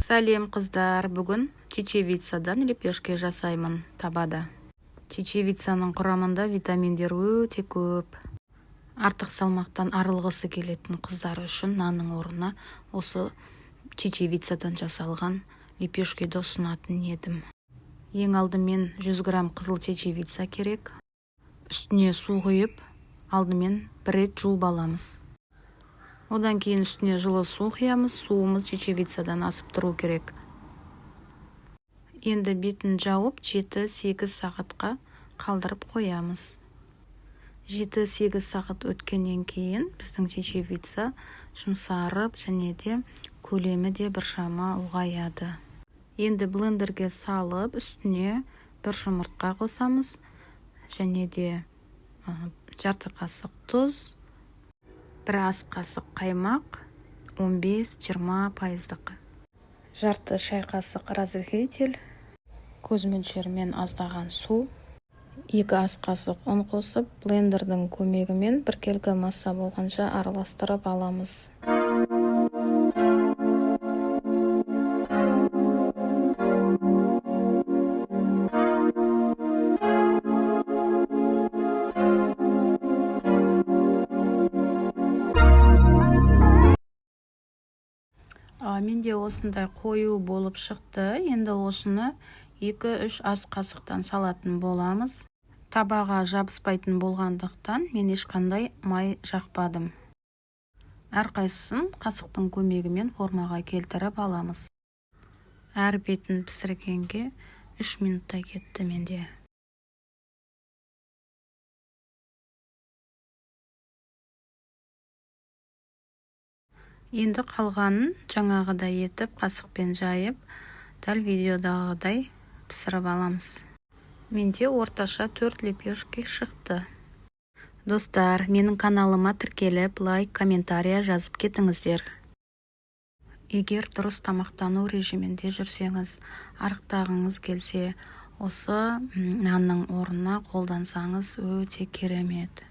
Сәлем, қыздар! Бүгін чечевицадан лепешки жасаймын табада. Чечевицаның құрамында витаминдер өте көп. Артық салмақтан арылғысы келетін қыздар үшін нанның орнына осы чечевицадан жасалған лепешкиді ұсынатын едім. Ең алдымен 100 грамм қызыл чечевица керек. Үстіне су құйып, алдымен бір рет жуып аламыз. Одан кейін үстіне жылы су құямыз. Суымыз чечевицадан асып тұру керек. Енді бетін жауып, 7-8 сағатқа қалдырып қоямыз. 7-8 сағат өткеннен кейін біздің чечевица жұмсарып және де көлемі де біршама ұлғаяды. Енді блендерге салып, үстіне бір жұмыртқа қосамыз және де жарты қасық тұз, бір ас қасық қаймақ, 15-20 пайыздық, жарты шай қасық разрыхлитель, көз мөлшерімен аздаған су, 2 ас қасық ұн қосып, блендердің көмегімен біркелкі масса болғанша араластырып аламыз. Менде осындай қою болып шықты. Енді осыны 2-3 ас қасықтан салатын боламыз. Табаға жабыспайтын болғандықтан, мен ешқандай май жақпадым. Әрқайсысын қасықтың көмегімен формаға келтіріп аламыз. Әр бетін пісіргенге 3 минуттай кетті менде. Енді қалғанын жаңағыдай етіп қасықпен жайып, дәл видеодағыдай пісіріп аламыз. Менде орташа 4 лепешки шықты. Достар, менің каналыма тіркеліп, лайк, комментария жазып кетіңіздер. Егер дұрыс тамақтану режимінде жүрсеңіз, арықтағыңыз келсе, осы нанның орнына қолдансаңыз, өте керемет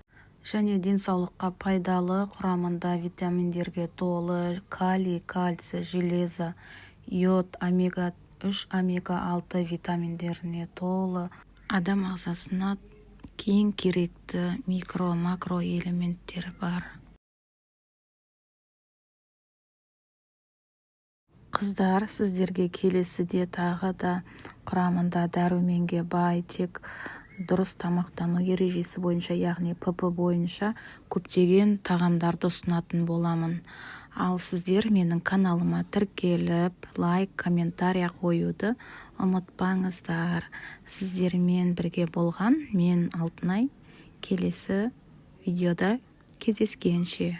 және денсаулыққа пайдалы. Құрамында витаминдерге толы: калий, кальций, железо, йод, омега 3, омега 6 витаминдеріне толы, адам ағзасына ең керекті микро, макро элементтер бар. Қыздар, сіздерге келесіде тағы да құрамында дәруменге бай, тек дұрыс тамақтану ережесі бойынша, яғни ПП бойынша көптеген тағамдарды ұсынатын боламын. Ал сіздер менің каналыма тіркеліп, лайк, комментария қоюды ұмытпаңыздар. Сіздермен бірге болған мен, Алтынай. Келесі видеода кездескенше!